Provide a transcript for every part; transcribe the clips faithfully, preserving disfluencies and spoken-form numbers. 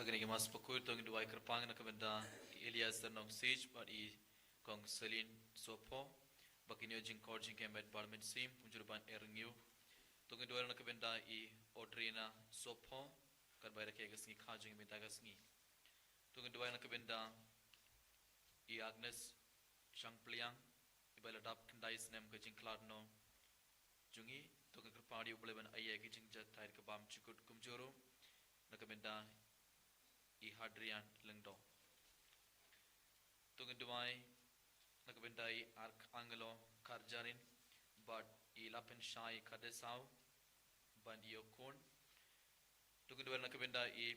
Kane ka Mass Bakhuid to ngin duwai kyrpang na ka bynta i Elias Nongsiej bad i Kong Selin Sopo, ba kin ïoh jingkoit jingkhiah met bad mynsiem, kumjuh ruh ban ïarngiu. To ngin duwai na ka bynta i Audrina Sopo, kan bai rakhe ka sngi kha jong i mynta ka sngi. To ngin duwai na ka bynta i Agnes Shangpliang, i ba la dap khyndai snem ka jingkhlad noh jong i, to ngin kyrpad ïa U Blei ban ai ïa ki jingjahthait ka bam jukut, kumjuh ruh na ka bynta i Hadrian Lyngdoh. To ngin duwai na ka bynta i Arcangelo Karjarin bad i Lapenshai Kadesau ban ïoh khun. To ngin duwai na ka bynta i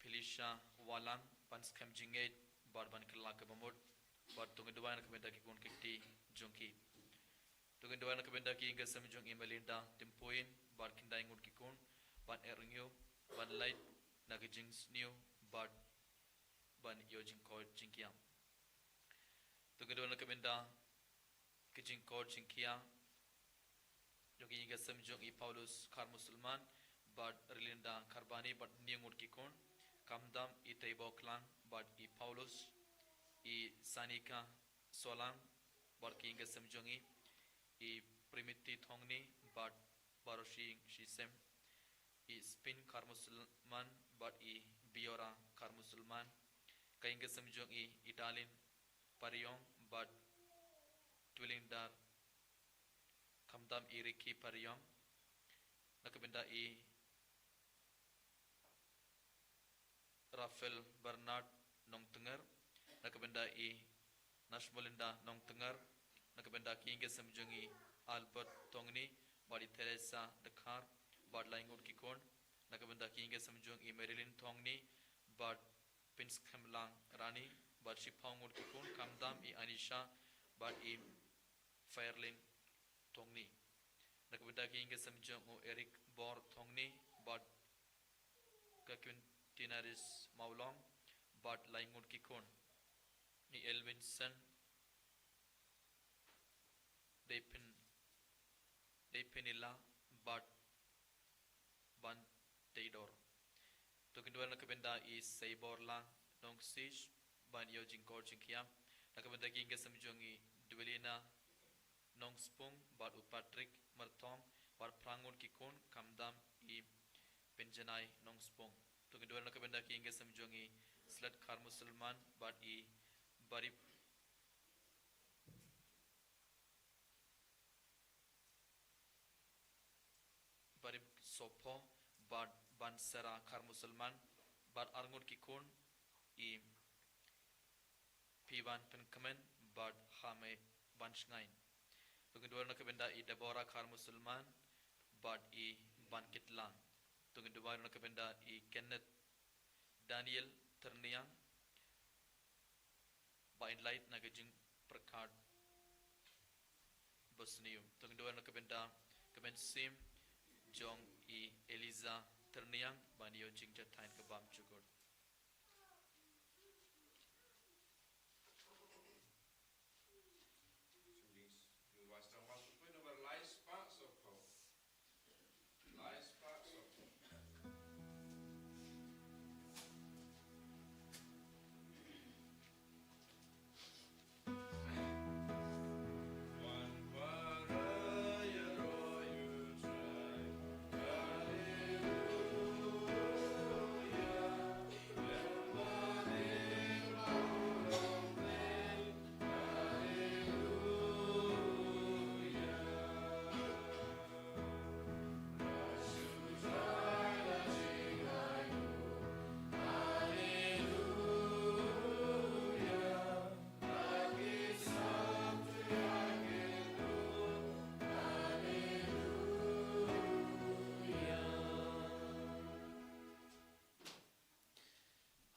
Felicia Walang ban skhem jingngeit bad ban kylla ka bamut, bad to ngin duwai na ka bynta ki khun ki kti jong ki. To ngin duwai na ka bynta ki ïing ki sem jong i Melinda Timpuin bad khyndai ngut ki khun, ban ïarngiu, ban lait na ka jingsniew bad ban ïoh jingkoit jingkhiah. To ngin duwai na ka bynta ka jingkoit jingkhiah jong ki ïing ki sem jong i Paulus Kharmusulman bad Rilinda Kharbani bad hynñiew ngut ki khun, khamtam i Teibo Klang bad i Paulus, i Sanika Solang bad ki ïing ki sem jong i, i Primiti Thongni bad baroh shi ïing shi sem, i Spin Kharmusulman bad i Biora Kharmusulman, ka ïing ki sem jong i, i Dalin Pariong bad Twilingdar, khamtam i Ricky Pariong, na ka bynta i Rafael Bernard Nongtnger, na ka bynta i Nashmolinda Nongtnger, na ka bynta ki ïing ki sem jong i Albert Thongni bad i Teresa Dkhar bad lai ngut ki khun, na ka bynta ki ïing ki sem jong i Marilyn Thongni bad Pynskhem Lang Rani bad shiphew ngut ki khun, khamtam i Anisha bad i Fairlin Thongni, na ka bynta ki ïing ki sem jong u Eric Bor Thongni bad ka Quintinaris Mawlong bad lai ngut ki khun, i Elvinson Depin, Depinila bad Ban Teidor. To ngin duwai na ka bynta i Seiborlang Nongsiej ban ïoh jingkoit jingkhiah, na ka bynta ki ïing ki sem jong i Dwelina Nongspung bad u Patrick Myrthong bad phra ngut ki khun, khamtam i Pynjanai Nongspung. To ngin duwai na ka bynta ki ïing ki sem jong i Slet Kharmusulman bad i Barip Barip Sopo bad Bansera Kharmusulman bad ar ngut ki khun, i Piban Pynkmen bad Hame Banshngain. To ngin duwai na ka bynta i Deborah Kharmusulman bad i Bankitlang. To ngin duwai na ka bynta i Kenneth Daniel Tyrniang ba in lait na ka jingpyrkhat basniew. To ngin duwai na ka bynta ka mynsiem jong i Eliza Tyrniang ban ïoh jingjahthait ka bam jukut.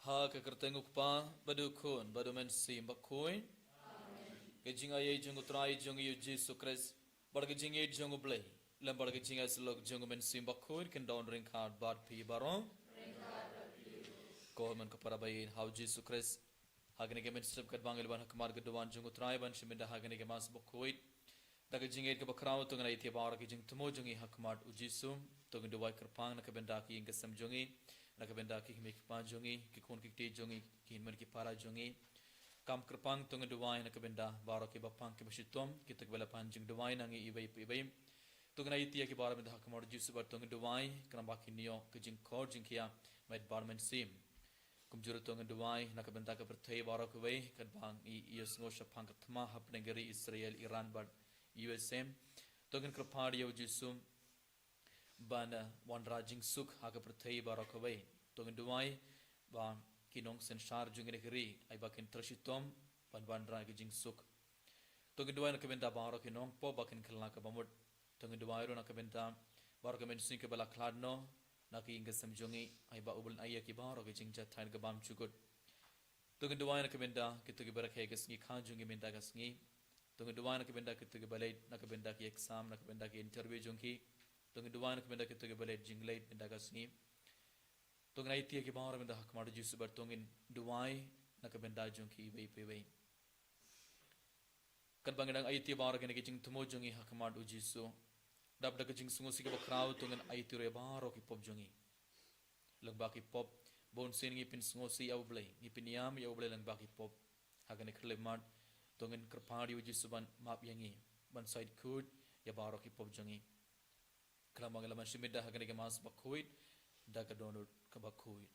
Ha ka kyrteng u Kpa, bad u Khun, bad u Mynsiem Bakhuid. Ka jingaiei jong u Trai jong ngi u Jisu Khrist, bad ka jingïeit jong u Blei, lem bad ka jingïasyllok jong u Mynsiem Bakhuid, kin don ryngkat bad phi baroh. Ko hynmen ko para baieit ha u Jisu Khrist. Ha kane ka mynstep katba ngi la wan ha khmat ka duwan jong u Trai ban shim bynta ha kane ka Mass Bakhuid, da ka jingïeit kaba khraw to ngin ïa ïa ba ka jingthmu jong ngi ha khmat u Jisu. To ngin duwai kyrpang na ka bynta ki ïing ki sem jong ngi, na ka bynta ki kmie ki kpa jong ngi, ki khun ki kti jong ngi, ki hynmen ki para jong ngi. Kam kyrpang to ngin duwai na ka bynta baroh kiba pang kiba shitom, kito kiba la pan jingduwai na ngi iwei pa iwei. To ngin aiti ïa ki baroh mynta ha khmat u Jisu bad to ngin duwai, khnang ba kin ïoh ka jingkor jingkhiah met bad mynsiem. Kumjuh ruh to ngin duwai na ka bynta ka pyrthei baroh kawei, katba ngi ïohsngew shaphang ka thma hapdeng ka ri Israel, Iran bad U S A. To ngin kyrpad ïa u Jisu ban, eh, wanrah jingsuk ha ka pyrthei baroh kawei. To ngin duwai ba ki nongsynshar jong ngi na ka ri, ai ba kin trei shitom ban wanrah ka jingsuk. To ngin duwai na ka bynta baroh ki nongpop ba kin kylla ka bamut. To ngin duwai ruh na ka bynta baroh ki mynsiem kiba la khlad noh na ka ïing ka sem jong ngi, ai ba U Blei un ai ïa ki baroh ki jingjahthait kaba bymjukut. To ngin duwai na ka bynta kito kiba rakhe ka sngi kha jong ngi mynta ka sngi. To ngin duwai na ka bynta kito kiba leit na ka bynta ki exam, na ka bynta ki interview jong ki. To ngin duwai na ka bynta kito kiba leit jingleit mynta ka sngi. To ngin aiti ïa ki baroh mynta ha khmat u Jisu bad to ngin duwai na ka bynta jong ki iwei pa iwei. Katba ngi dang aiti baroh kine ki jingthmu jong ngi ha khmat u Jisu, dap da ka jingsngewsih kaba khraw to ngin aiti ruh ïa baroh ki pop jong ngi. Lyngba ki pop, bunsien ngi pynsngewsih ïa U Blei, ngi pynïam ïa U Blei lyngba ki pop. Ha kane ka khyllipmat, to ngin kyrpad ïa u Jisu ban map ïa ngi, ban shait khuid ïa baroh ki pop jong ngi. Khnang ba ngin lah ban shim bynta ha kane ka Mass bakhuid da ka dohnud kaba khuid.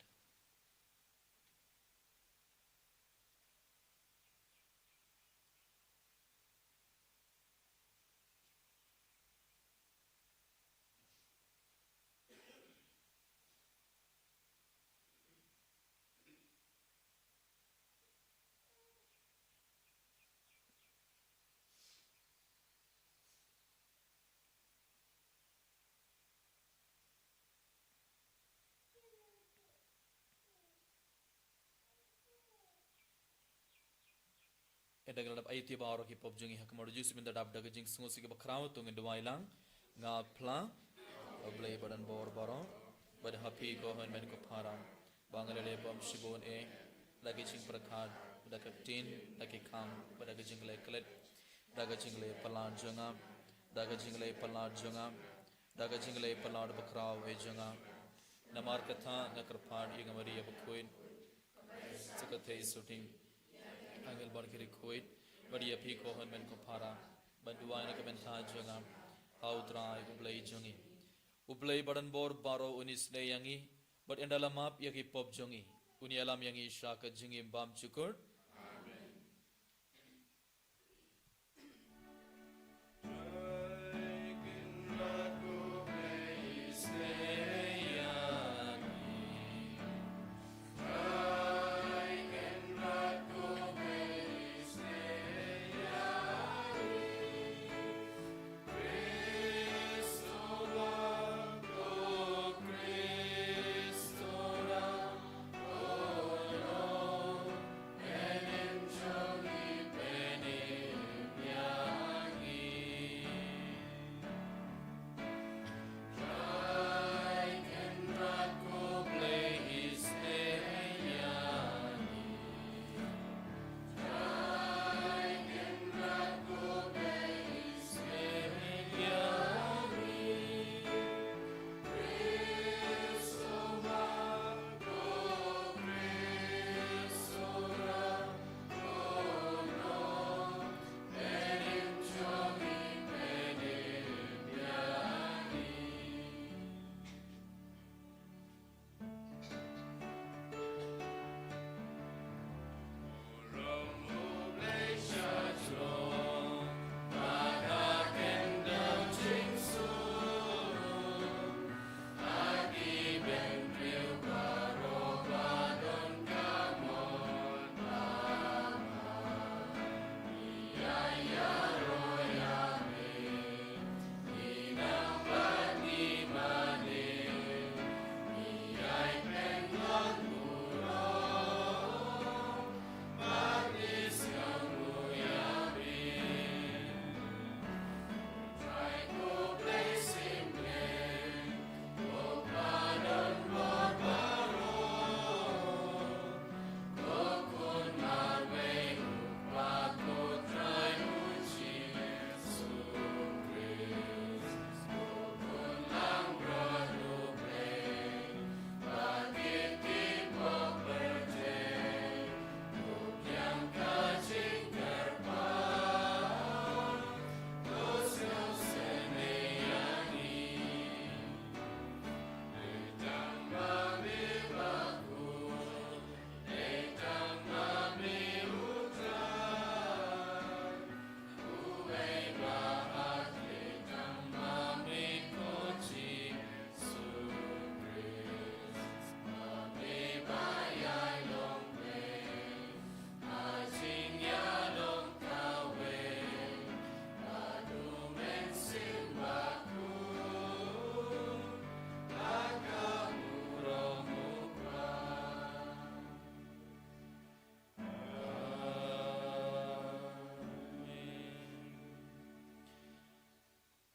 Ynda ngi la dep aiti baroh ki pop jong ngi ha khmat u Jisu, mynta dap da ka jingsngewsih kaba khraw to ngin duwai lang. Nga phla, ïa U Blei ba don bor baroh, bad ha phi ko hynmen ko para, ba nga la leh bymshibun eh, da ki jingpyrkhat, da ka ktien, da ki kam, bad da ka jingleh klet, da ka jingleh palat jong nga, da ka jingleh palat jong nga, da ka jingleh palat bakhraw eh jong nga. Namar kata nga kyrpad ïa nga Maria bakhuid, sa ka thei suting, angel bad ki riewkhuid, bad ïa phi ko hynmen ko para, ban duwai na ka bynta jong nga ha U Trai U Blei jong ngi. U Blei ba don bor baroh un isynei ïa ngi, bad ynda la map ïa ki pop jong ngi, un ïalam ïa ngi sha ka jingim bymjukut.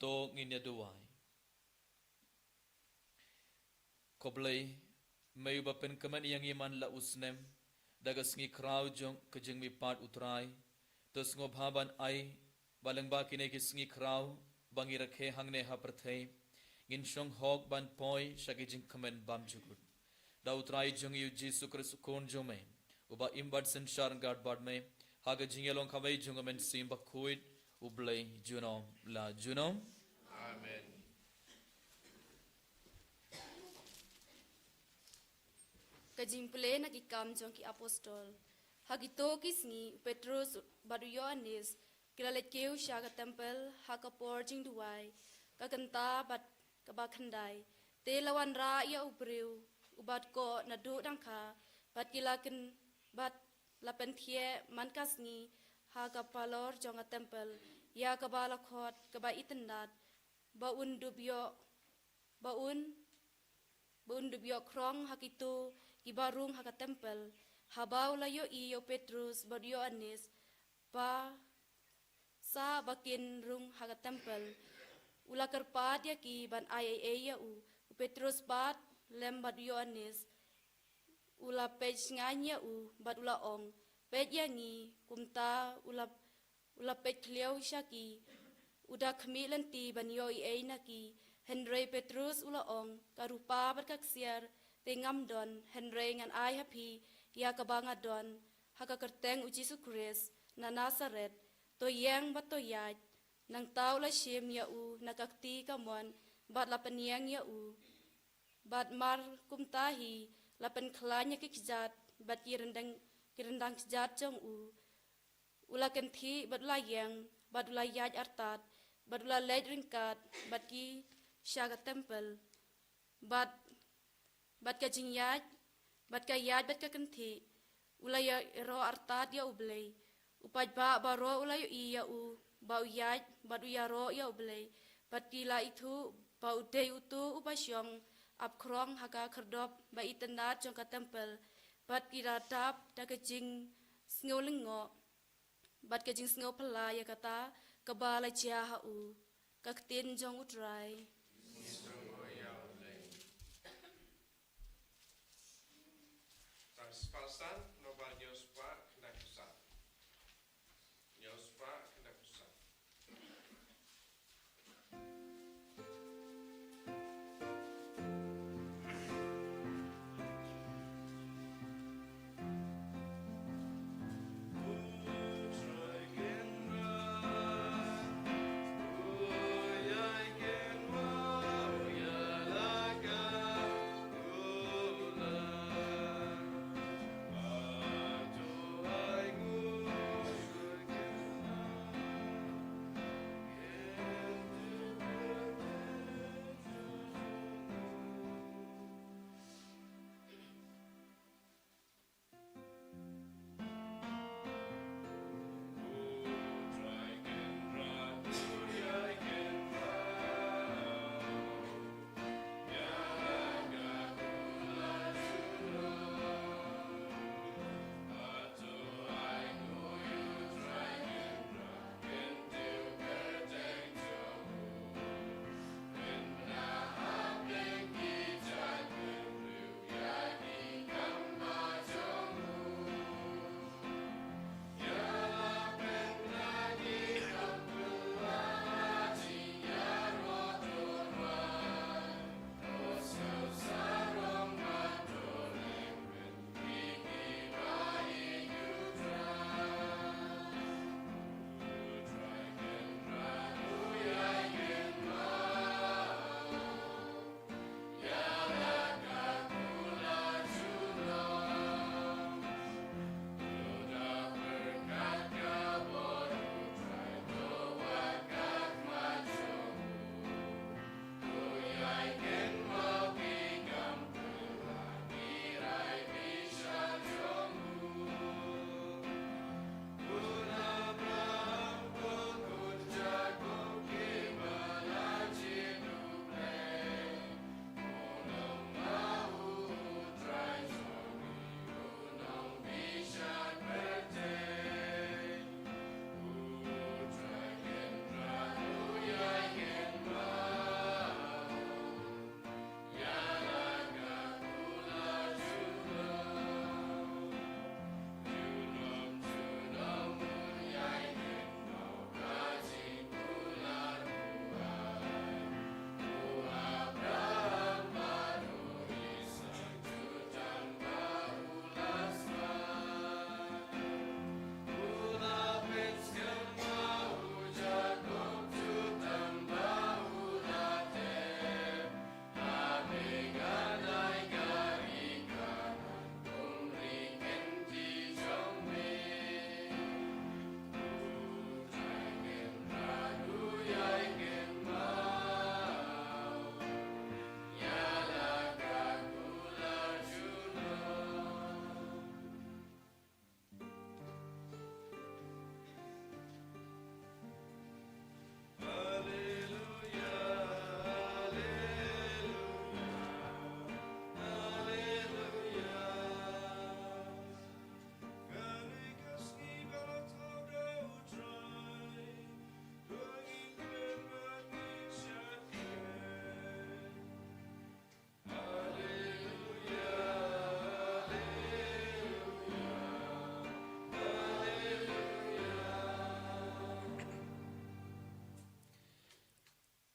To ngin ïa duwai. Ko Blei, me uba pynkmen ïa ngi man la u snem da ka sngi khraw jong ka jingmihpat u Trai, to sngewbha ban ai ba lyngba kine ki sngi khraw ba ngi rakhe hangne ha pyrthei, ngin shong hok ban poi sha ki jingkmen bam jukut. Da u Trai jong ngi u Jisu Khrist u Khun jong me, uba im bad synshar ryngkat bad me ha ka jingïalong kawei jong ka Mynsiem Bakhuid, u Blei junom la junom. Amen. Ka jingpule na ki Kam jong ki Apostol. Ha kito ki sngi u Petrus bad u Ïoannis ki la leit kiew sha ka templ ha ka por jingduwai, ka kynta bad kaba khyndai. Te la wanrah ïa u briew uba dkoh naduh dang kha, bad ki la kyn bad la pynthiah man ka sngi ha ka parlor jong ka templ ïa kaba la khot kaba itynnad, ba un dup ïoh, ba un ba un dup ïoh khrong ha kito kiba rung ha ka templ. Haba u la ïohi ïa u Petrus bad u Ïoannis ba sah ba kin rung ha ka templ, u la kyrpad ïa ki ban ai ei ei ïa u. U Petrus pat lem bad u Ïoannis u la peit shngaiñ ïa u bad u la ong, peit ïa ngi. Kumta u la u la peit khlieh sha ki, u da khmih lynti ban ïoh ei ei na ki. Hynrei Petrus u la ong, ka rupa bad ka ksiar te ngam don, hynrei ngan ai ha phi ïa kaba nga don. Ha ka kyrteng u Jisu Khrist na Nasaret, to ïeng bad to ïaid. Nangta u la shim ïa u na ka kti kamon bad la pynïeng ïa u. Bad mar kumta hi la pynkhlaiñ ïa ki kjat bad ki ryndang, ki ryndang kjat jong u. U la kynthih bad u la ïeng, bad u la ïaid artat, bad u la leit ryngkat bad ki sha ka templ. Bad, bad ka jingïaid, bad ka ïaid bad ka kynthih, u la ïa-, ïaroh artat ïa U Blei. U paidbah baroh u la ïohi ïa u ba u ïaid bad u ïaroh ïa U Blei. Bad ki la ithuh ba u dei uto uba shong ap khrong ha ka khyrdop ba itynnad jong ka templ. Bad ki la dap da ka jingsngew lyngngoh bad ka jingsngew phylla ïa kata kaba la jia ha u. Ka ktien jong U Trai. Tang spah san, Nobar News Park, kena kusa. News Park, kena kusa.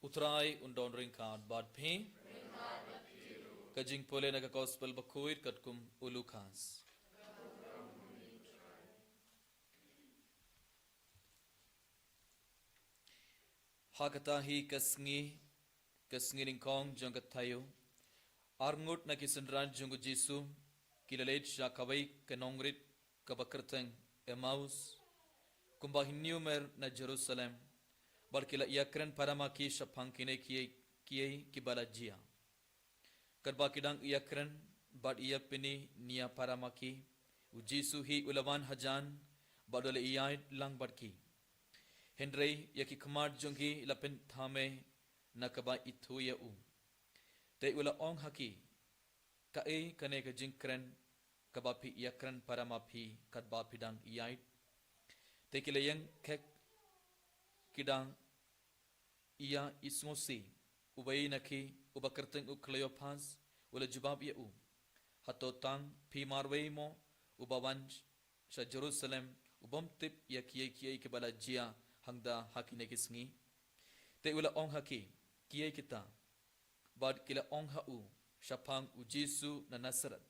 U Trai un don ryngkat bad phi. Ka jingpule na ka Gospel bakhuid katkum u Lukas. Ha kata hi ka sngi, ka sngi nyngkong jong ka taïew, arngut na ki synran jong u Jisu ki la leit sha kawei ka nongrit kaba kyrteng Emmaus, kumba hynñiew mer na Jerusalem, bad ki la ïakren para ma ki shaphang kine kiei kiei kiba la jia. Katba ki dang ïakren bad ïapyni nia para ma ki, u Jisu hi u la wan hajan bad u la ïaid lang bad ki. Hynrei ïa ki khmat jong ki la pynthame na kaba ithuh ïa u. Te u la ong ha ki, kaei kane ka jingkren kaba phi ïakren para ma phi katba phi dang ïaid? Te ki la ïeng khek, ki dang ïa isngewsih. Uwei na ki, uba kyrteng u Kleopas, u la jubab ïa u, hato tang phi marwei mo uba wan sha Jerusalem u bym tip ïa kiei kiei kiba la jia hangta ha kine ki sngi? Te u la ong ha ki, kiei kita? Bad ki la ong ha u, shaphang u Jisu na Nasareth,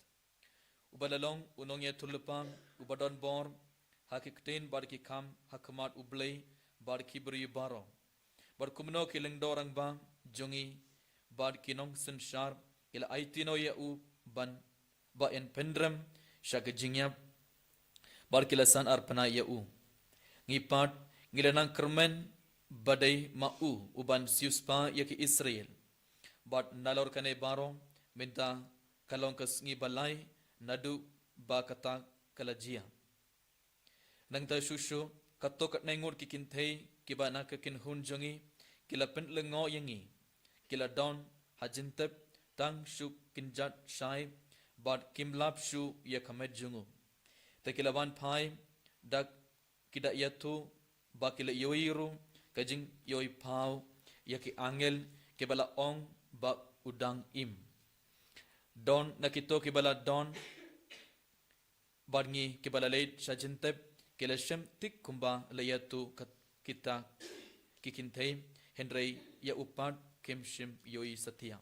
uba la long u nongïathuhlypa uba don bor ha ki ktien bad ki kam ha khmat U Blei bad ki briew baroh. Bad kumno ki lyngdoh rangbah jong ngi bad ki nongsynshar ki la aiti noh ïa u ban ba yn pynrem sha ka jingïap, bad ki la san arpynai ïa u. Ngi pat ngi la nang kyrmen ba dei ma u uban siewspah ïa ki Israel. Bad nalor kane baroh, mynta ka long ka sngi ba lai naduh ba kata ka la jia. Nangta shuh shuh, katto katne ngut ki kynthei kiba na ka kynhun jong ngi ki la pynlyngngoh ïa ngi. Ki la don ha jingtep tang shu kynjat shai, bad kim lap shuh ïa ka met jong u. Te ki la wan phai da ki da ïathuh ba ki la ïohi ruh ka jingïohi paw ïa ki angel kiba la ong ba u dang im. Don na kito kiba la don bad ngi kiba la leit sha jingtep, ki la shem thik kumba la ïathuh ka kita ki kynthei, hynrei ïa u pat kim shym ïohi satia.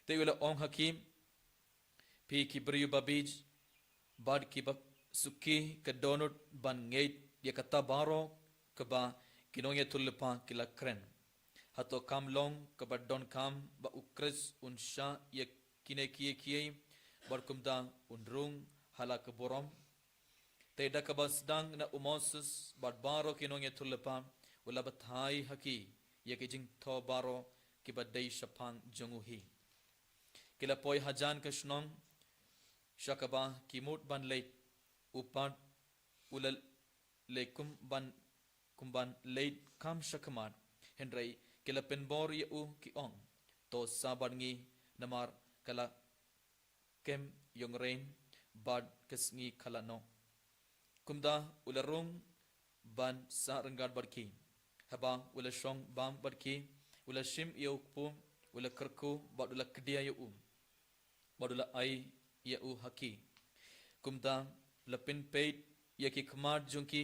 Te u la ong ha ki, phi ki briew babiej bad kiba suki, ka dohnud ban ngeit ïa kata baroh kaba ki nongïathuhlypa ki la kren. Hato kam long kaba donkam ba u Khrist un shah ïa kine kiei kiei bad kumta un rung ha la ka burom? Te da kaba sdang na u Moses bad baroh ki nongïathuhlypa, u la batai ha ki ïa ki jingthoh baroh kiba dei shaphang jong u hi. Ki la poi hajan ka shnong sha kaba ki mut ban leit, u pat u la leit kum ban, kum ban leit kam sha khmat, hynrei ki la pynbor ïa u, ki ong, to sah bad ngi, namar ka la kem ïong rein bad ka sngi ka la noh. Kumta u la rung ban sah ryngkat bad ki. Haba u la shong bam bad ki, u la shim ïa u kpu, u la kyrkhu bad u la kdia ïa u, bad u la ai ïa u ha ki. Kumta la pynpeit ïa ki khmat jong ki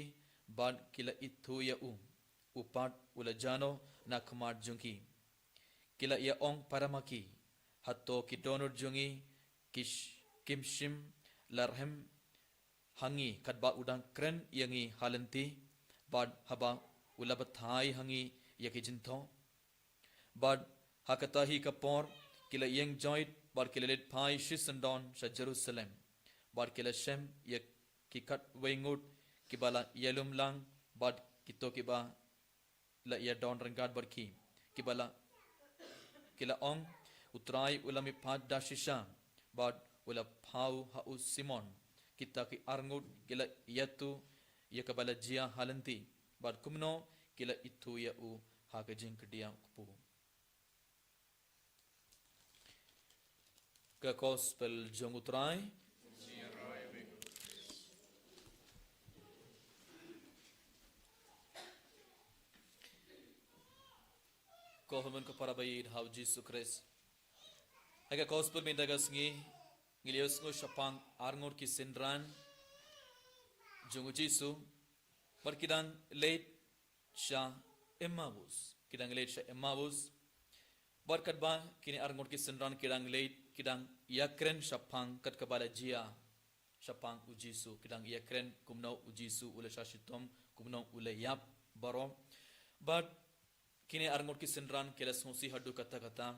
bad ki la ithuh ïa u. U pat u la jah noh na khmat jong ki. Ki la ïa ong para ma ki, hato ki dohnud jong ngi ki sh-, kim shym la rhem ha ngi katba u dang kren ïa ngi ha lynti, bad haba u la batai ha ngi ïa ki jingthoh? Bad ha kata hi ka por ki la ïeng joit bad ki la leit phai shisyndon sha Jerusalem. Bad ki la shem ïa ki khatwei ngut kiba la ïalum lang bad kito kiba la ïadon ryngkat bad ki, kiba la, ki la ong, u Trai u la mihpat da shisha, bad u la phaw ha u Simon. Kita ki arngut ki la ïathuh ïa kaba la jia ha lynti, bad kumno ki la ithuh ïa u ha ka jingkdiah kpu. Ka Gospel jong u Trai. Ko hynmen ko para ba ïeit ha u Jisu Khrist. Ha ka Gospel mynta ka sngi, ngi la ïohsngew shaphang arngut ki synran jong u Jisu, bad ki dang leit sha Emmaus. ki dang leit sha Emmaus. Bad katba kine arngut ki synran ki dang leit, ki dang ïakren shaphang kat kaba la jia shaphang u Jisu, ki dang ïakren kumno u Jisu u la shah shitom, kumno u la ïap baroh. Bad kine arngut ki synran ki la sngewsih haduh katta katta,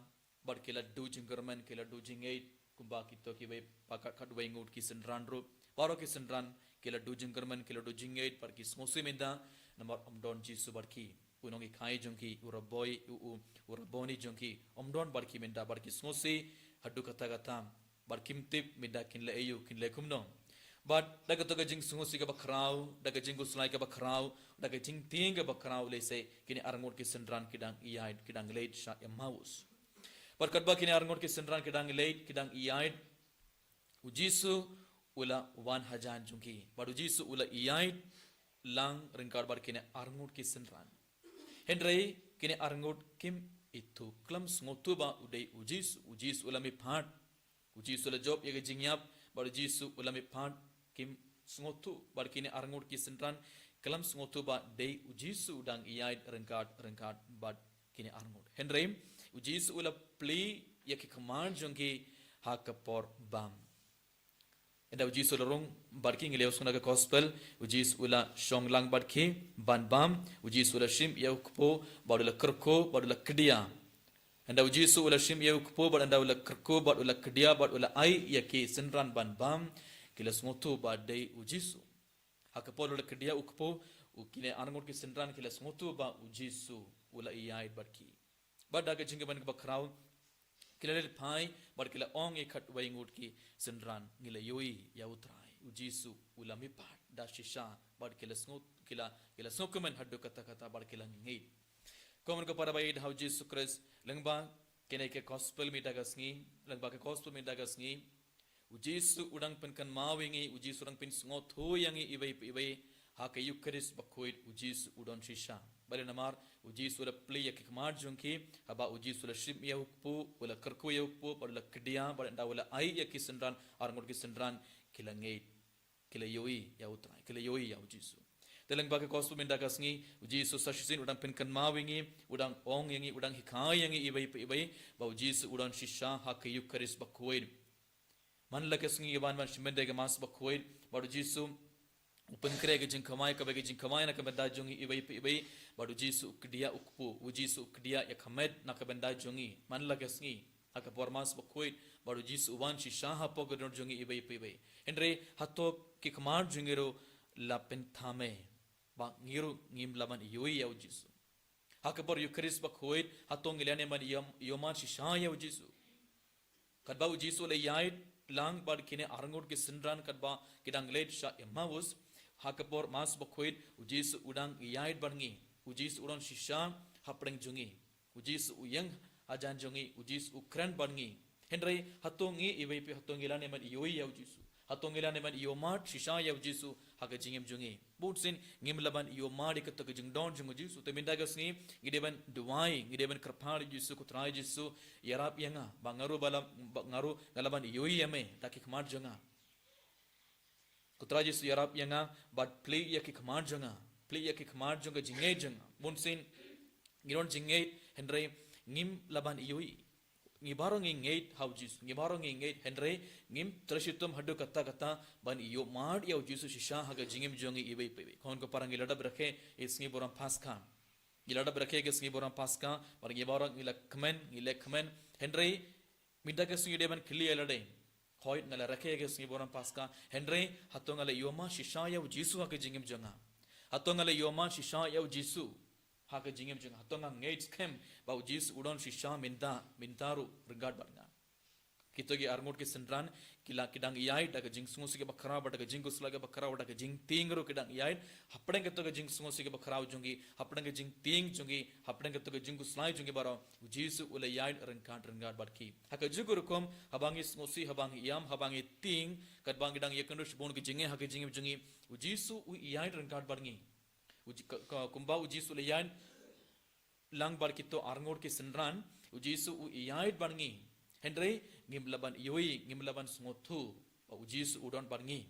bad ki la duh jingkyrmen, ki la duh jingngeit, kumba kito kiwei pat katwei ngut ki synran ruh. Baroh ki synran ki la duh jingkyrmen, ki la duh jingngeit, bad ki sngewsih mynta, namar ym don Jisu bad ki. U nonghikai jong ki, u Rabbi, u, u, u Rabboni jong ki, ym don bad ki mynta, bad ki sngewsih haduh katta katta. Bad kim tip mynta kin leh aïu, kin leh kumno. Bad da kato ka jingsngewsih kaba khraw, da ka jingkhuslai kaba khraw, da ka jingtieng kaba khraw lehse kine arngut ki synran ki dang ïaid, ki dang leit sha Emmaus. Bad katba kine arngut ki synran ki dang leit, ki dang ïaid, u Jisu u la wan hajan jong ki. Bad u Jisu u la ïaid lang ryngkat bad kine arngut ki synran. Hynrei kine arngut kim ithuh, khlem sngewthuh ba u dei u Jisu, u Jisu u la mihpat. U Jisu u la jop ïa ka jingïap, bad u Jisu u la mihpat, kim sngewthuh, bad kine arngut ki synran khlem sngewthuh ba dei u Jisu u dang ïaid ryngkat, ryngkat bad kine arngut. Hynrei u Jisu u la plie ïa ki khmat jong ki ha ka por bam. Ynda u Jisu u la rung bad ki, ngi la ïohsngew na ka gospel, u Jisu u la shong lang bad ki ban bam, u Jisu u la shim ïa u kpu, bad u la kyrkhu, bad u la kdia. Ynda u Jisu u la shim ïa u kpu, bad ynda u la kyrkhu, bad u la kdia, bad u la ai ïa ki synran ban bam, ki la sngewthuh ba dei u Jisu. Ha ka por u la kdia u kpu, u, kine arngut ki synran ki la sngewthuh ba u Jisu u la ïaid bad ki. Bad da ka jingkmen kaba khraw, ki la leit phai, bad ki la ong ïa katwei ngut ki synran, ngi la ïohi ïa u Trai, u Jisu u la mihpat da shisha, bad ki la sngew, ki la, ki la sngewkmen haduh katta katta, bad ki la ngeit. Ko mon ko para baieit ha u Jisu Khrist, lyngba kane ka gospel mynta ka sngi, lyngba ka gospel mynta ka sngi, u Jisu u dang pynkynmaw ïa ngi, u Jisu u dang pynsngewthuh ïa ngi iwei pa iwei, ha ka Eukharist bakhuid u Jisu u don shisha. Balei? Namar u Jisu u la plie ïa ki khmat jong ki, haba u Jisu u la shim ïa u kpu, u la kyrkhu ïa u kpu, bad u la kdia, bad ynda u la ai ïa ki synran, arngut ki synran, ki la ngeit, ki la ïohi ïa u Trai, ki la ïohi ïa u Jisu. Te lyngba ka gospel mynta ka sngi, u Jisu sa shisien u dang pynkynmaw ïa ngi, u dang ong ïa ngi, u dang hikai ïa ngi iwei pa iwei, ba u Jisu u don shisha ha ka Eukharist bakhuid. Man la ka sngi ïa ban, ban shim bynta ka Mass bakhuid, bad u Jisu u pynkhreh ka jingkawei, kaba ka jingkawei na ka bynta jong ngi iwei pa iwei, bad u Jisu u kdia u kpu, u Jisu u kdia ïa ka met na ka bynta jong ngi. Man la ka sngi, ha ka por Mass bakhuid, bad u Jisu u wan shisha hapoh ka dohnud jong ngi iwei pa iwei. Hynrei hato ki khmat jong ngi ruh la pynthame, ba ngi ruh ngim lah ban ïohi ïa u Jisu? Ha ka por Eukharist bakhuid, hato ngi lah ne ban ïoh, ïohmad shisha ïa u Jisu? Katba u Jisu u la ïaid lang bad kine arngut ki synran, katba ki dang leit sha Emmaus, ha ka por Mass bakhuid, u Jisu u dang ïaid bad ngi, u Jisu u don shisha hapdeng jong ngi, u Jisu u ïeng hajan jong ngi, u Jisu u kren bad ngi. Hynrei hato ngi iwei pa, hato ngi lah ne ban ïohi ïa u Jisu? Hato ngi lah ne ban ïohmad shisha ïa u Jisu ha ka jingim jong ngi? Bunsien ngim lah ban ïohmad ïa kato ka jingdon jong u Jisu. Te mynta ka sngi ngi dei ban duwai, ngi dei ban kyrpad ïa u Jisu, ko Trai Jisu, ïarap ïa nga, ba nga ruh ba lah, ba nga ruh nga lah ban ïohi ïa me da ki khmat jong nga. Ko Trai Jisu, ïarap ïa nga, bad plie ïa ki khmat jong nga, plie ïa ki khmat jong ka jingngeit jong nga. Bunsien ngi don jingngeit, hynrei ngim lah ban ïohi. Ngi baroh ngi ngeit ha u Jisu, ngi baroh ngi ngeit, hynrei ngim trei shitom haduh katta katta ban ïohmad ïa u Jisu shisha ha ka jingim jong ngi iwei pa iwei. Ko mon ko para, ngi la dep rakhe ïa ka sngi burom Paskha. Ngi la dep rakhe ïa ka sngi burom Paskha, bad ngi baroh ngi la kmen, ngi la kmen, hynrei mynta ka sngi ngi dei ban kylli ïa lade. Hooid, nga la rakhe ïa ka sngi burom Paskha, hynrei hato nga la ïohmad shisha ïa u Jisu ha ka jingim jong nga? Hato nga la ïohmad shisha ïa u Jisu ha ka jingim jong nga? Hato nga ngeit skhem ba u Jisu u don shisha mynta, mynta ruh ryngkat bad nga? Kito ki arngut ki synran, ki la, ki dang ïaid da ka jingsngewsih kaba khraw, bad da ka jingkhuslai kaba khraw, bad da ka jingtieng ruh ki dang ïaid. Hapdeng kato ka jingsngewsih kaba khraw jong ki, hapdeng ka jingtieng jong ki, hapdeng kato ka jingkhuslai jong ki baroh, u Jisu u la ïaid ryngkat, ryngkat bad ki. Ha kajuh ka rukom, haba ngi sngewsih, haba ngi ïam, haba ngi tieng, katba ngi dang ïakynduh shibun ki jingeh ha ka jingim jong ngi, u Jisu u ïaid ryngkat bad ngi. U Ji-, ka, ka, kumba u Jisu u la ïaid lang bad kito arngut ki synran, u Jisu u ïaid bad ngi. Hynrei ngim lah ban ïohi, ngim lah ban sngewthuh ba u Jisu u don bad ngi.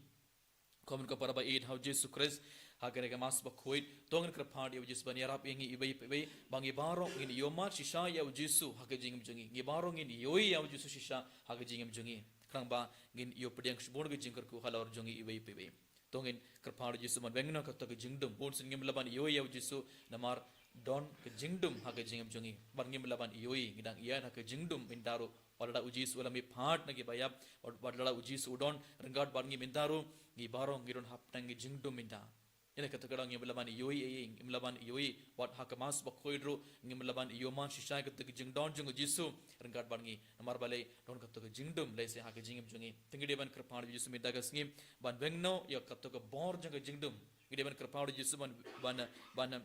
Kumno ka para ba ïeit ha u Jisu Khrist, ha kane ka Mass bakhuid, to ngin kyrpad ïa u Jisu ban ïarap ïa ngi iwei pa iwei, ba ngi baroh ngin ïohmad shisha ïa u Jisu ha ka jingim jong ngi. Ngi baroh ngin ïohi ïa u Jisu shisha ha ka jingim jong ngi. Khnang ba ngin ïoh pdiang shibun ka jingkyrkhu halor jong ngi iwei pa iwei. To ngin kyrpad ïa u Jisu ban weng noh katto ka jingdum. Bun sien ngim lah ban ïohi ïa u Jisu namar don ka jingdum ha ka jingim jong ngi. Bad ngim lah ban ïohi, ngi dang ïaid ha ka jingdum mynta ruh. Wat la u Jisu u la mihpat na ki baïap, wat, wat la u Jisu u don ryngkat bad ngi mynta ruh, ngi baroh ngi don hapdeng ka jingdum mynta. Ïa kata ka daw ngim lah ban ïohi ei ei, ngim lah ban ïohi, wat ha ka Mass bakhuid ruh ngim lah ban ïohmad shisha ïa kata ka jingdon jong u Jisu ryngkat bad ngi. Namar balei? Don katto ka jingdum lehse ha ka jingim jong ngi. Te ngi dei ban kyrpad ïa u Jisu mynta ka sngi ban weng noh ïa katto ka bor jong ka jingdum. Ngi dei ban kyrpad ïa u Jisu ban, ban, ban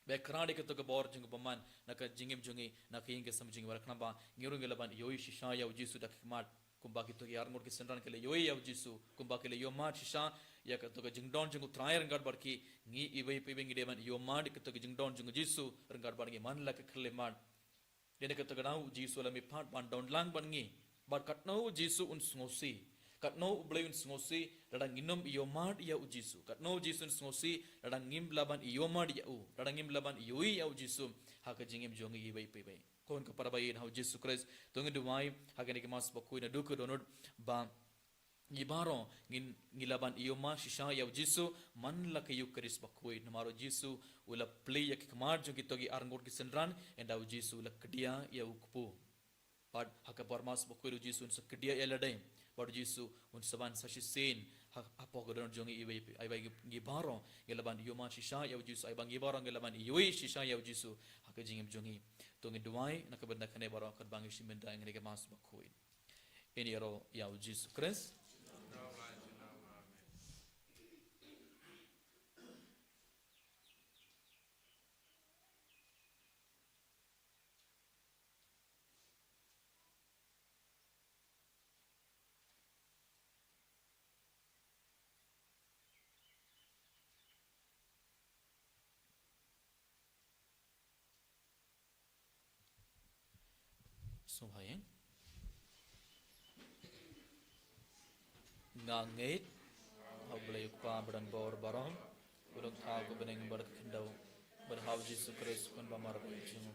Ba khreh ïa kato ka bor jong ka bymman na ka jingim jong ngi, na ka ïing ka sem jong ngi, bad khnang ba ngi ruh ngi lah ban ïohi shisha ïa u Jisu da ki khmat. Kumba kito ki arngut ki synran ki la ïohi ïa u Jisu, kumba ki la ïohmad shisha ïa kato ka jingdon jong u Trai ryngkat bad ki, ngi iwei pa iwei ngi dei ban ïohmad ïa kato ka jingdon jong u Jisu ryngkat bad ngi man la ka khyllipmat. Dei na kato ka daw u Jisu u la mihpat ban don lang bad ngi. Bad katno u Jisu un sngewsih. Katno u Blei un sngewsih lada ngim ïohmad ïa u Jisu. Katno u Jisu un sngewsih lada ngim lah ban ïohmad ïa u. Lada ngim lah ban ïohi ïa u Jisu ha ka jingim jong ngi iwei pa iwei. Ko hynmen ko para ba ïeit ha u Jisu Khrist, to ngin duwai ha kane ka Mass bakhuid naduh ka dohnud ba ngi baroh ngin, ngi lah ban ïohmad shisha ïa u Jisu man la ka Eukharist bakhuid, namar u Jisu u la plie ïa ki khmat jong kito ki arngut ki synran, ynda u Jisu u la kdiah ïa u kpu. Bad ha ka por Mass bakhuid u Jisu un sa kdiah ïa lade. Bad u Jisu un sa wan sa shisien ha, hapoh ka dohnud jong ngi iwei, ai ba ngi, ngi baroh ngi lah ban ïohmad shisha ïa u Jisu, ai ba ngi baroh ngi lah ban ïohi shisha ïa u Jisu ha ka jingim jong ngi. To ngin duwai na ka bynta kane baroh katba ngi shim bynta ïa kane ka Mass bakhuid. Ngin ïaroh ïa u Jisu Khrist. Sngewbha ïa. Nga ngeit ha u Blei u Kpa ba don bor baroh, u Nongthaw ka bneng bad ka khyndew, bad ha u Jisu Khrist u khun bamar ba ïeit jong u,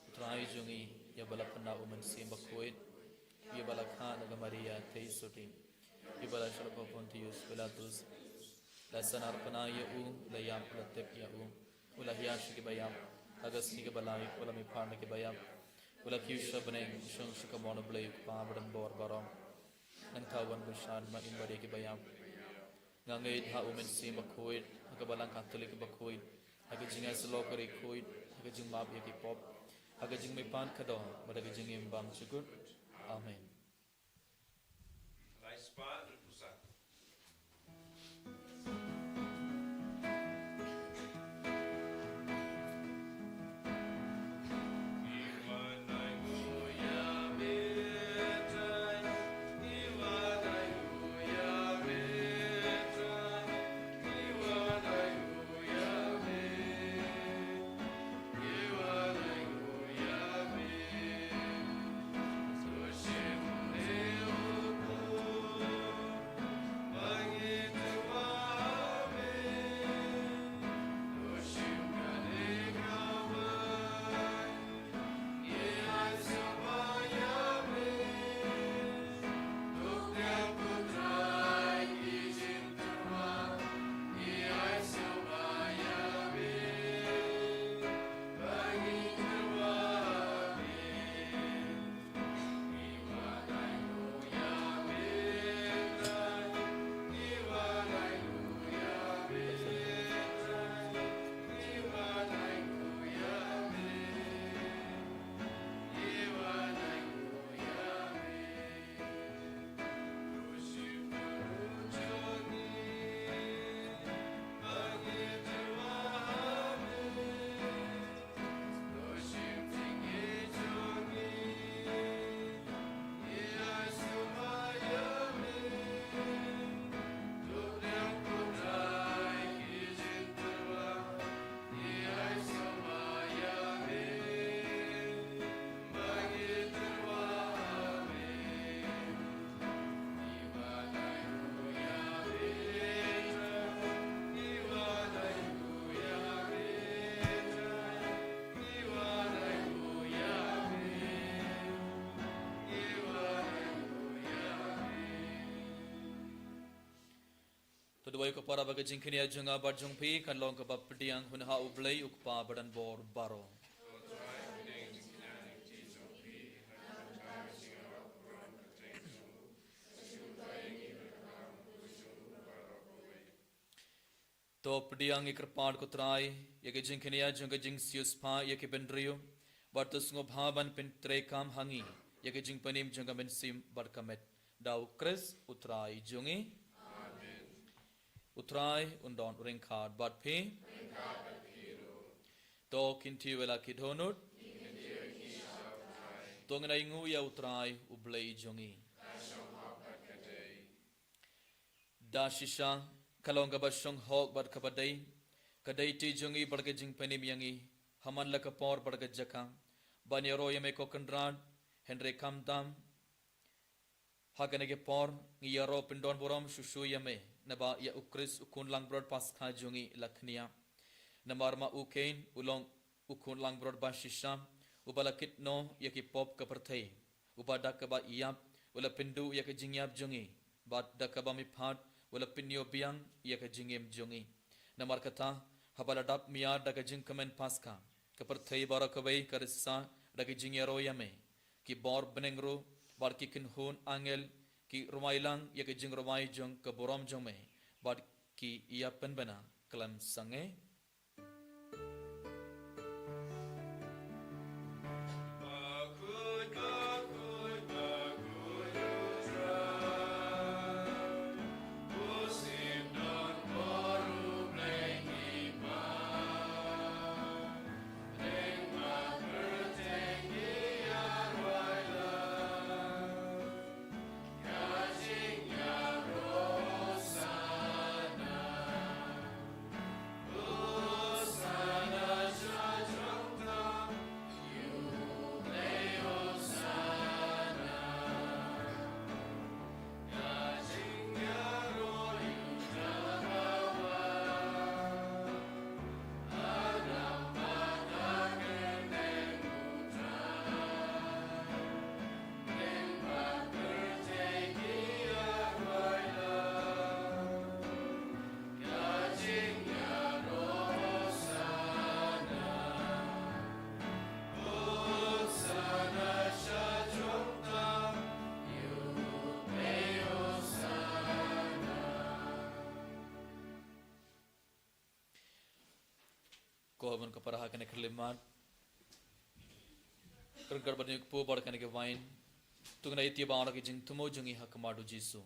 u Trai jong ngi, ïa ba la pynda u Mynsiem Bakhuid, ïa ba la kha na ka Maria theisotti, ïa ba la shah lypa Pontius Pilatus, la sahnarphna ïa u, la ïap, la tep ïa u, u la hiar sha ki baïap, ha ka sngi kaba lai u la mihpat na ki baïap, u la kiew sha bneng, u shong sha kamon u Blei u Kpa ba don bor baroh. Nangta u wan bad u shad ma im bad ïa ki baïap. Nga ngeit ha u Mynsiem Bakhuid, ha ka Balang Katholik bakhuid, ha ka jingïasyllok ka Riewkhuid, ha ka jingmap ïa ki pop, ha ka jingmihpat ka doh, bad ha ka jingim bymjukut. Amen. Duwai ko para ba ka jingkñia jong nga bad jong phi kan long kaba pdiang hun ha U Blei U Kpa badonbor baroh. To pdiang ïa ka kyrpad ko Trai, ïa ka jingkñia jong ka jingsiewspah ïa ki bynriew, bad to sngewbha ban pyntreikam ha ngi ïa ka jingpynim jong ka mynsiem bad ka met. Da U Khrist U Trai jong ngi. U Trai un don ryngkat bad phi. To kynthiew ïa la ki dohnud. To ngin ainguh ïa U Trai U Blei jong ngi. Da shisha, ka long kaba shong hok bad kaba dei, ka dei ti jong ngi bad ka jingpynim ïa ngi, ha man la ka por bad ka jaka, ban ïaroh ïa me ko Kynrad, hynrei khamtam, ha kane ka por, ngi ïaroh pyndonburom shuh shuh ïa me, naba ïa U Khrist U Khun Langbrot Paskha jong ngi la kñia. Namar ma u Kein, u long U Khun Langbrot ba shisha, uba la kit noh ïa ki pop ka pyrthei. Uba da kaba ïap, u la pynduh ïa ka jingïap jong ngi. Bad da kaba mihpat, u la pynïoh biang ïa ka jingim jong ngi. Namar kata, haba la dap mih da ka jingkmen Paskha, ka pyrthei baroh kawei ka risa da ka jingïaroh ïa me. Ki bor bneng ruh, bad ki kynhun angel, ki rwai lang ïa ka jingrwai jong ka burom jong me. Bad ki ïa pynbna khlem sangeh. Ko haba ngi para ha kane ka khyllipmat, ryngkat bad ngi kpu bad kane ka wain, to ngin ïa tip baroh ki jingthmu jong ngi ha khmat U Jisu.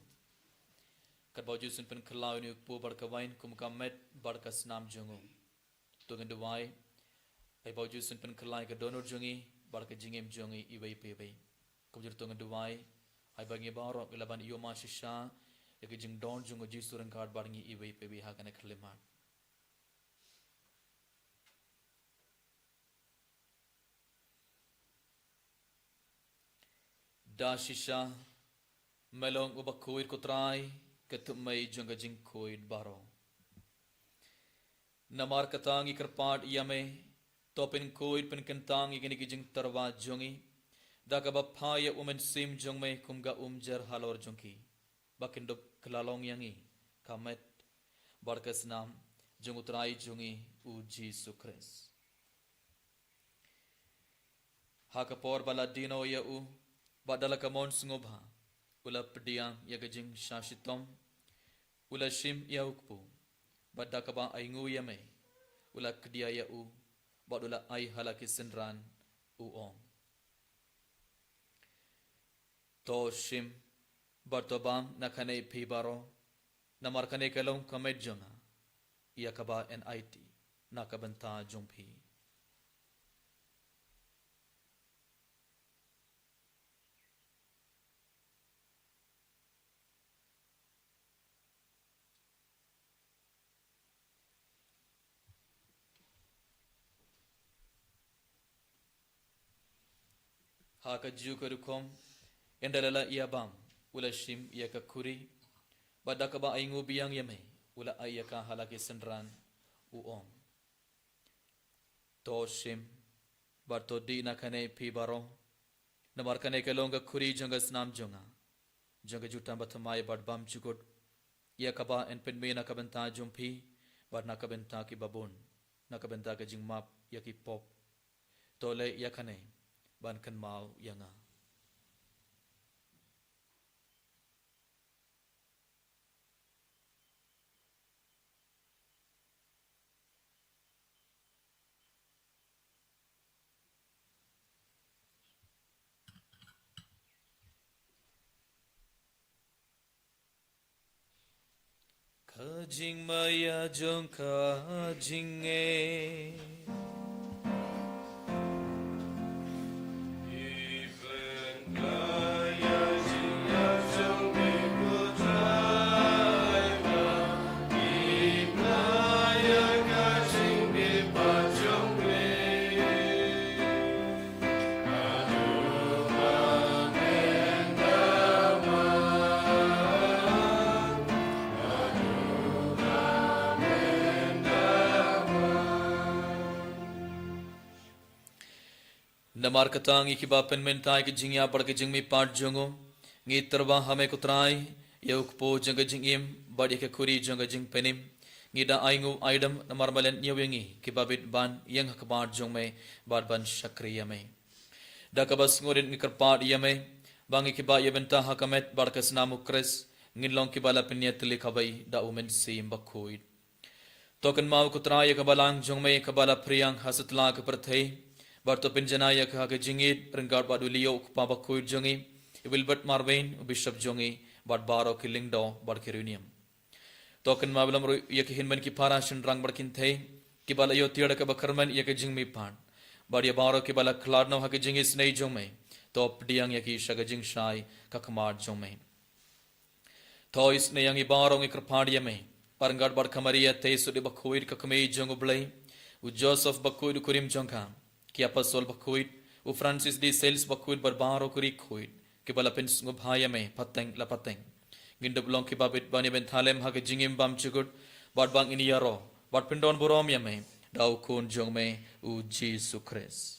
Katba U Jisu un pynkylla ïa ngi kpu bad ka wain kum ka met bad ka snam jong u. To ngin duwai, ai ba U Jisu un pynkylla ïa ka dohnud jong ngi bad ka jingim jong ngi iwei pa iwei. Kumjuh to ngin duwai, ai ba ngi baroh ngi lah ban ïohmad shisha ïa ka jingdon jong U Jisu ryngkat bad ngi iwei pa iwei ha kane ka khyllipmat. Da shisha, me long uba khuid ko Trai, ka thymmei jong ka jingkhuid baroh. Namar kata ngi kyrpad ïa me, to pynkhuid pynkyntang ïa kine ki jingtyrwa jong ngi, da kaba phah ïa u Mynsiem jong me kum ka umjer halor jong ki, ba kin dup kylla long ïa ngi ka met bad ka snam jong U Trai jong ngi U Jisu Khrist. Ha ka por ba la die noh ïa u, bad da la ka mon sngewbha, u la pdiang ïa ka jingshah shitom, u la shim ïa u kpu, bad da kaba ainguh ïa me, u la kdiah ïa u, bad u la ai ha la ki synran, u ong: To shim, bad to bam na kane phi baroh, namar kane ka long ka met jong nga, ïa kaba yn aiti na ka bynta jong phi. Ha kajuh ka rukom, ynda la ïa bam, u la shim ïa ka khuri, bad da kaba ainguh biang ïa me, u la ai ïa ka ha la ki synran, u ong: To shim, bad to dih na kane phi baroh, namar kane ka long ka khuri jong ka snam jong nga, jong ka jutang bathymmai bad bymjukut. ïa kaba yn pynmih na ka bynta jong phi bad na ka bynta kiba bun, na ka bynta ka jingmap ïa ki pop. To leh ïa kane ban kynmaw ïa nga. Ka jingmaïa jong ka jingngeit. Namar kata ngi kiba pynmynta ïa ka jingïap bad ka jingmihpat jong u, ngi tyrwa ha me ko Trai, ïa u kpu jong ka jingim bad ïa ka khuri jong ka jingpynim. Ngi da ai ngu aidam namar me leh ñiew ïa ngi kiba bit ban ïeng ha khmat jong me bad ban shakri ïa me. Da kaba sngewrit ngi kyrpad ïa me ba ngi kiba ïa bynta ha ka met bad ka snam u Khrist ngin long kiba la pynïatylli kawei da u Mynsiem Bakhuid. To kynmaw ko Trai ïa ka balang jong me kaba la phriang ha satlak ka pyrthei, bad to pynjanai ïa ka ha ka jingïeit ryngkat bad u Leo u kpa bakhuid jong ngi, i Wilbert Marwein u bishop jong ngi, bad baroh ki lyngdoh bad ki riewniam. To kynmaw bynriew ïa ki hynmen ki para shynrang bad kynthei kiba la ïohthied da kaba kyrmen ïa ka jingmihpat, bad ïa baroh kiba la khlad noh ha ka jingisynei jong me. To pdiang ïa ki sha ka jingshai ka khmat jong me. To isynei ïa ngi baroh ngi kyrpad ïa me, ryngkat bad ka Maria Theisotti bakhuid ka kmie jong u Blei, u Joseph bakhuid u kurim jong ka, ki apostol bakhuid, u Francis de Sales bakhuid bad baroh ki riewkhuid kiba la pynsngewbha ïa me pateng la pateng. Ngin dup long kiba bit ban ïa bynta lem ha ka jingim bymjukut, bad ba ngin ïaroh bad pyndonburom ïa me da u Khun jong me u Jisu Khrist.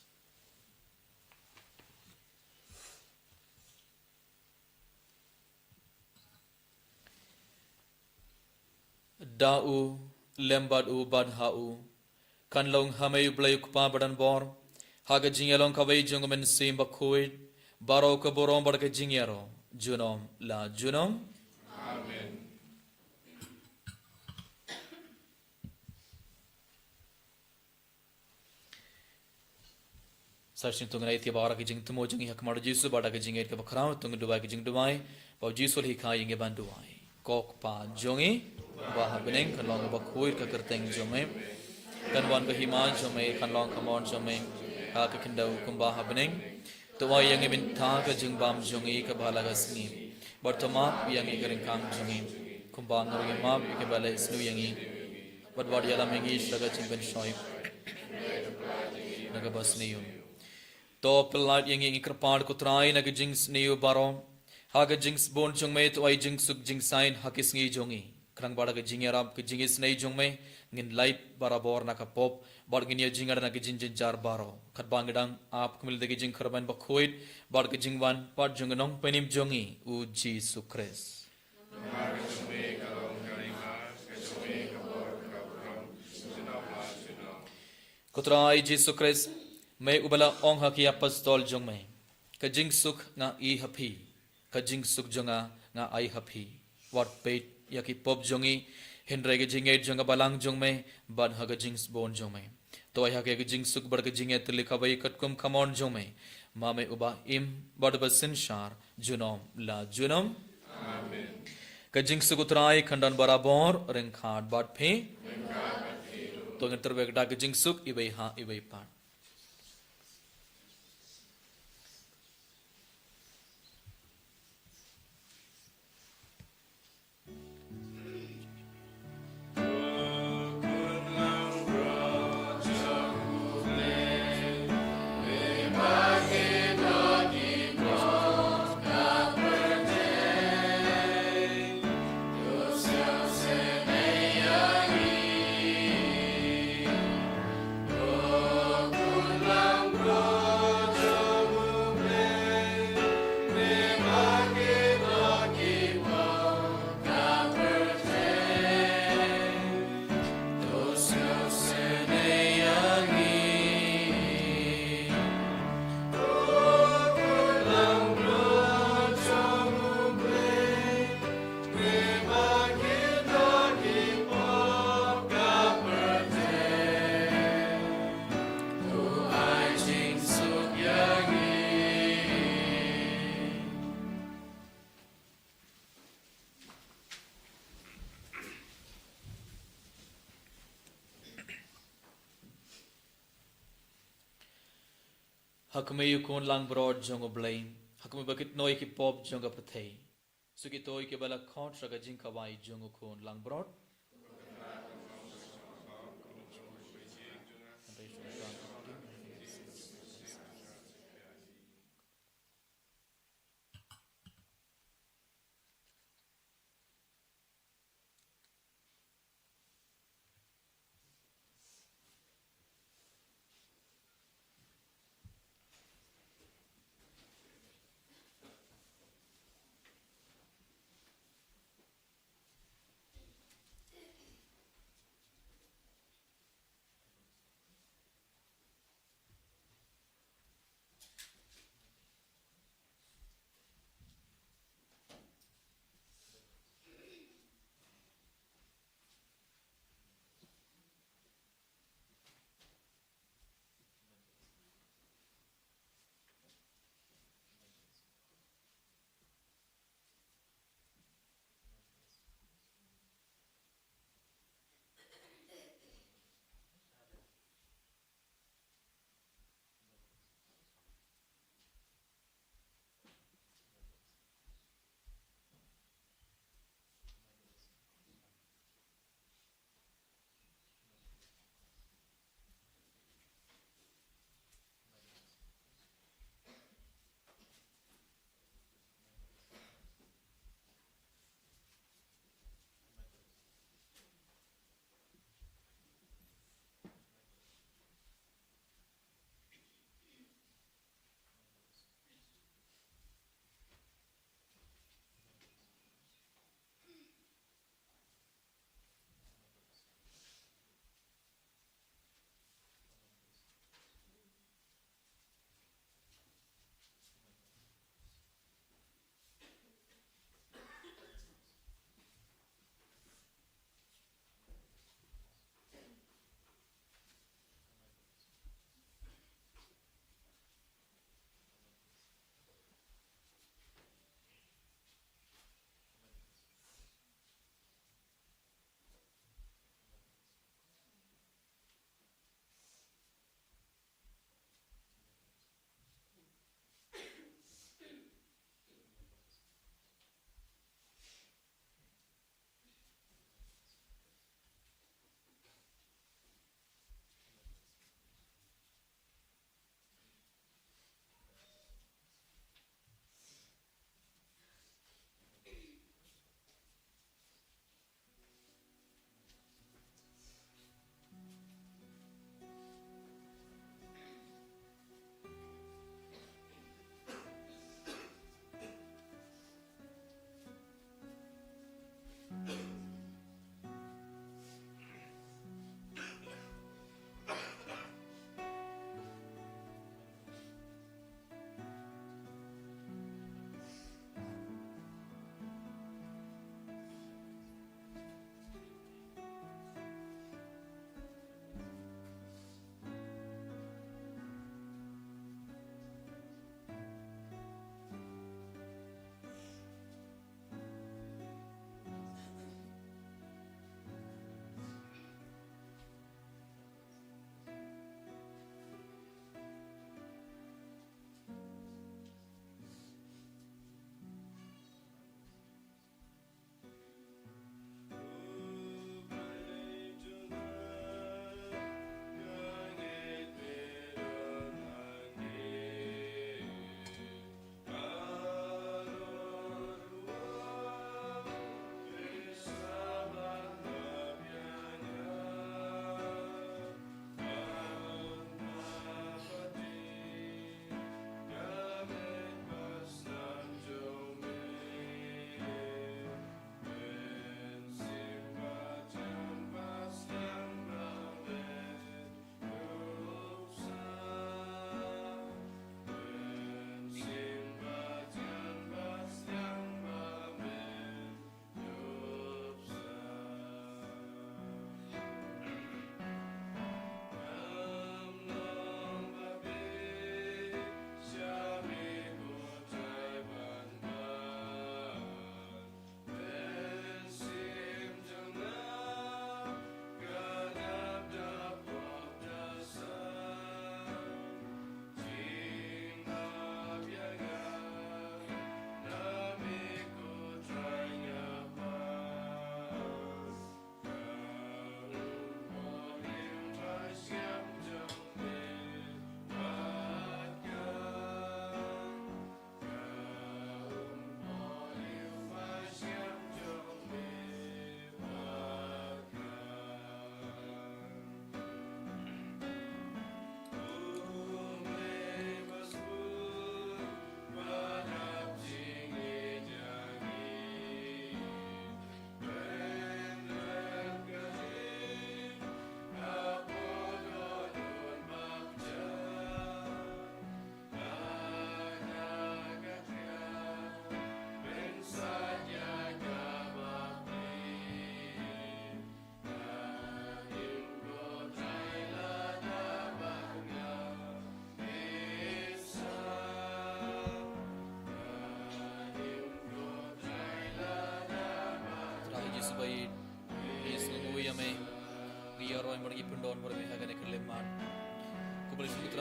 Da u, lem bad u, bad ha u, kan long ha me u Blei u Kpa badonbor, ha ka jingïalong kawei jong u Mynsiem Bakhuid, baroh ka burom bad ka jingïaroh junom la junom. Amen. Sa shisien to ngin ïa ïa baroh ka jingthmu jong ngi ha khmat u Jisu bad da ka jingïeit kaba khraw to ngin duwai ka jingduwai ba u Jisu u la hikai ïa ngi ban duwai. Ko Kpa jong ngi ba ha bneng, kan long bakhuid ka kyrteng jong me. Kan wan ka hima jong me, kan long ka mon jong me ha ka khyndew kumba ha bneng. To ai ïa ngi mynta ka jingbam jong ngi kaba ha la ka sngi, bad to map ïa ngi ka ryngkang jong ngi kumba ngi ruh ngi map ïa kiba leh sniew ïa ngi. Bad wat ïalam ïa ngi sha ka jingpynshoi, na kaba sniew. To pyllait ïa ngi, ngi kyrpad ko Trai, na ka jingsniew baroh. Ha ka jingsbun jong me to ai jingsuk jingsaiñ ha ki sngi jong ngi. Khnang ba da ka jingïarap ka jingisynei jong me ngin lait barabor na ka pop, bad ngin ïa jingïada na ka jingjynjar baroh, katba ngi dang ap kumne da ka jingkyrmen bakhuid bad ka jingwan pat jong u Nongpynim jong ngi u Jisu Khrist. Ko Trai Jisu Khrist, me uba la ong ha ki apostol jong me, ka jingsuk nga ai ha phi, ka jingsuk jong nga nga ai ha phi. Wat peit ïa ki pop jong ngi, hynrei ka jingïeit jong ka balang jong me, bad ha ka jingsbun jong me to ai ha ka jingsuk bad ka jingïatylli kawei katkum ka mon jong me, ma me uba im bad uba synshar junom la junom. Amen. Ka jingsuk u Trai kan don barabor ryngkat bad phi. To ngin tyrwa da ka jingsuk iwei ha iwei pat. Ha khmih ïa u Khun langbrot jong U Blei, ha khmih ba kit noh ïa ki pop jong ka pyrthei. Sa kito kiba la khot sha ka jingkawei jong u Khun langbrot.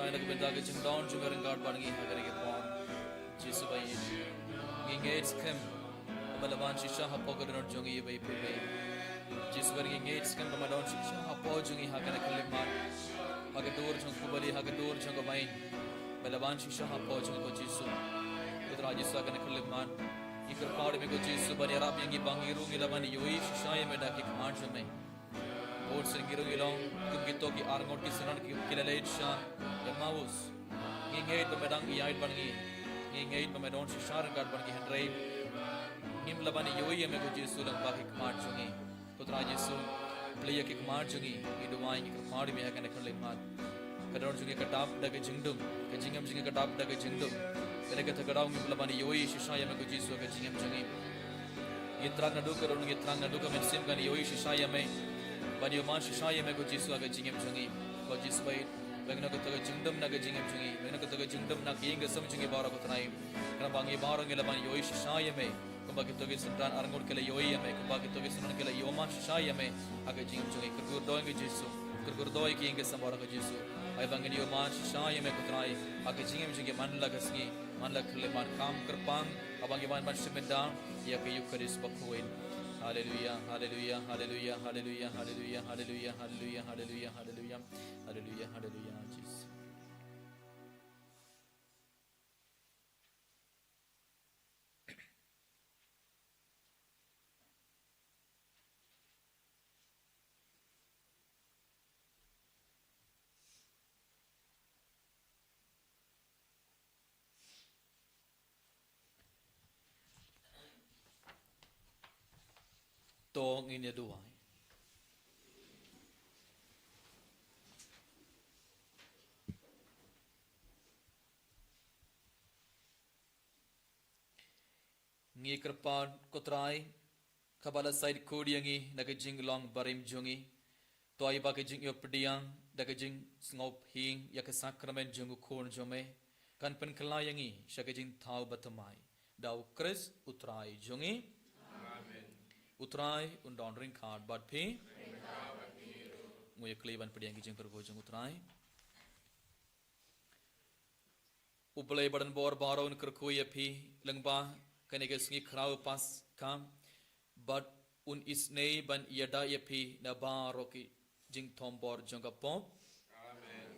Na ka bynta ka jingdon jong me ryngkat bad ngi ha kane ka por. Jisu ba ïeit, ngi ngeit skhem ba me la wan shisha hapoh ka dohnud jong ngi iwei pa iwei. Jisu ba ngi ngeit skhem ba me don shisha hapoh jong ngi ha kane ka khyllipmat, ha ka dur jong ka pubali, ha ka dur jong ka bain. Me la wan shisha hapoh jong ngi ko Jisu. Ko Trai Jisu, ha kane ka khyllipmat ngi kyrpad ïa me ko Jisu ban ïarap ïa ngi ba ngi ruh ngi lah ban ïohi shisha ïa me da ki khmat jong me. Bun sien ngi ruh ngi long kum kito ki arngut ki synran ki, ki la leit sha Emmaus. Ngi ngeit ba me dang ïaid bad ngi. Ngi ngeit ba me don shisha ryngkat bad ngi, hynrei ngim lah ban ïohi ïa me ko Jisu lyngba ki khmat jong ngi. Ko Trai Jisu, plie ïa ki khmat jong ngi, ngi duwai, ngi kyrpad ïa me ha kane ka khyllipmat. Ka dohnud jong ngi ka dap da ka jingdum, ka jingim jong ngi ka dap da ka jingdum. Kane kata ka daw ngim lah ban ïohi shisha ïa me ko Jisu ha ka jingim jong ngi. Ngi thrang naduh ka dohnud, ngi thrang naduh ka mynsiem kan ïohi shisha ïa me. Ban ïohmad shisha ïa me ko Jisu ha ka jingim jong ngi. Ko Jisu ba ïeit, ba ngin ïoh kata ka jingdum na ka jingim jong ngi, ba ngin ïoh kata ka jingdum na ka ïing ka sem jong ngi baroh ko Trai. Khnang ba ngi baroh ngi lah ban ïohi shisha ïa me. Kumba kito ki synran arngut ki la ïohi ïa me, kumba kito ki synran ki la ïohmad shisha ïa me ha ka jingim jong ngi. Kyrkhu kyrdoh ïa ngi Jisu, kyrkhu kyrdoh ïa ki ïing ki sem baroh ko Jisu. Ai ba ngin ïohmad shisha ïa me ko Trai ha ka jingim jong ngi man la ka sngi, man la ka khyllipmat, kam kyrpang haba ngi wan ban shim bynta ïa ka Eukharist bakhuid. Haleluia, haleluia, haleluia, haleluia, haleluia, haleluia, haleluia, haleluia, haleluia, haleluia, haleluia, Jisu. To ngin ïa duwai. Ngi kyrpad ko Trai, kaba la sait khuid ïa ngi na ka jinglong barim jong ngi. To ai ba ka jingïoh pdiang da ka jingsngewhing ïa ka sakramen jong u Khun jong me kan pynkylla ïa ngi sha ka jingthaw bathymmai. Da u Khrist u Trai jong ngi. Amen. U Trai un don ryngkat bad phi. Ngi ïa kylli ban pdiang ki jingkyrkhu jong u Trai. U Blei ba don bor baroh un kyrkhu ïa phi lyngba kane ka sngi khraw Paskha, bad un isynei ban ïada ïa phi na baroh ki jingthombor jong ka pop. Amen.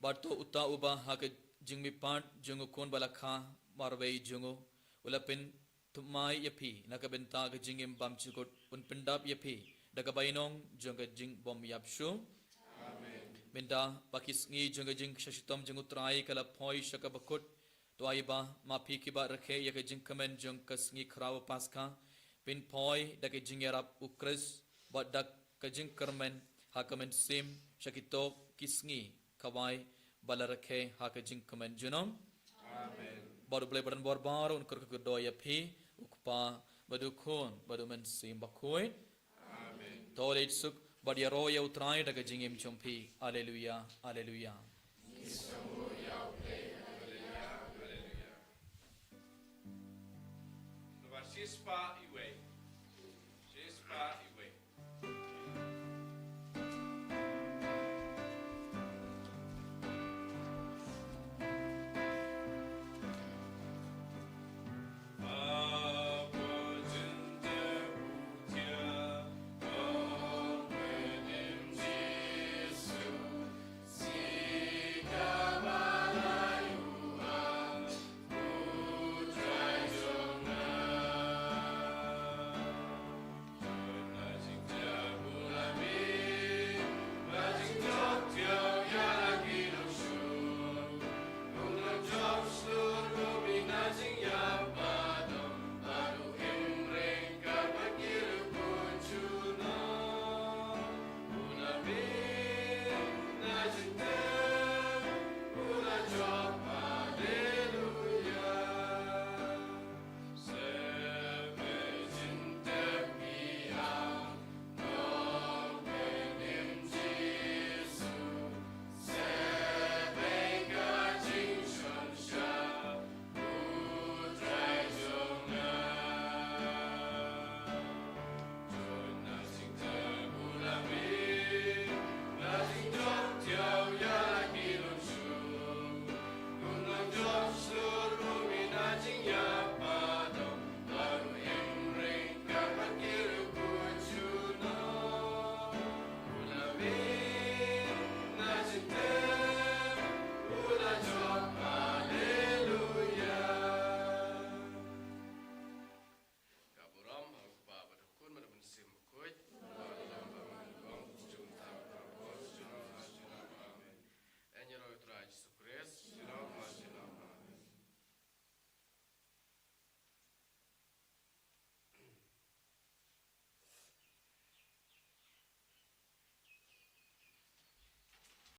Bad to uta uba ha ka jingmihpat jong u Khun ba la kha marwei jong u, u la pyn thymmai ïa phi na ka bynta ka jingim bymjukut, un pyndap ïa phi da ka bainong jong ka jingbymïap shuh. Amen. Mynta ba ki sngi jong ka jingshah shitom jong u Trai ka la poi sha kaba kut, to ai ba ma phi kiba rakhe ïa ka jingkmen jong ka sngi khraw Paskha phin poi da ka jingïarap u Khrist, bad da ka jingkyrmen ha ka mynsiem sha kito ki sngi kawei ba la rakhe ha ka jingkmen junom. Amen. Bad u Blei ba don bor baroh un kyrkhu kyrdoh ïa phi, u Kpa bad u Khun bad u Mynsiem Bakhuid. Amen. To leit suk bad ïaroh ïa u Trai da ka jingim jong phi. Alleluia, alleluia. Naba shispah ïa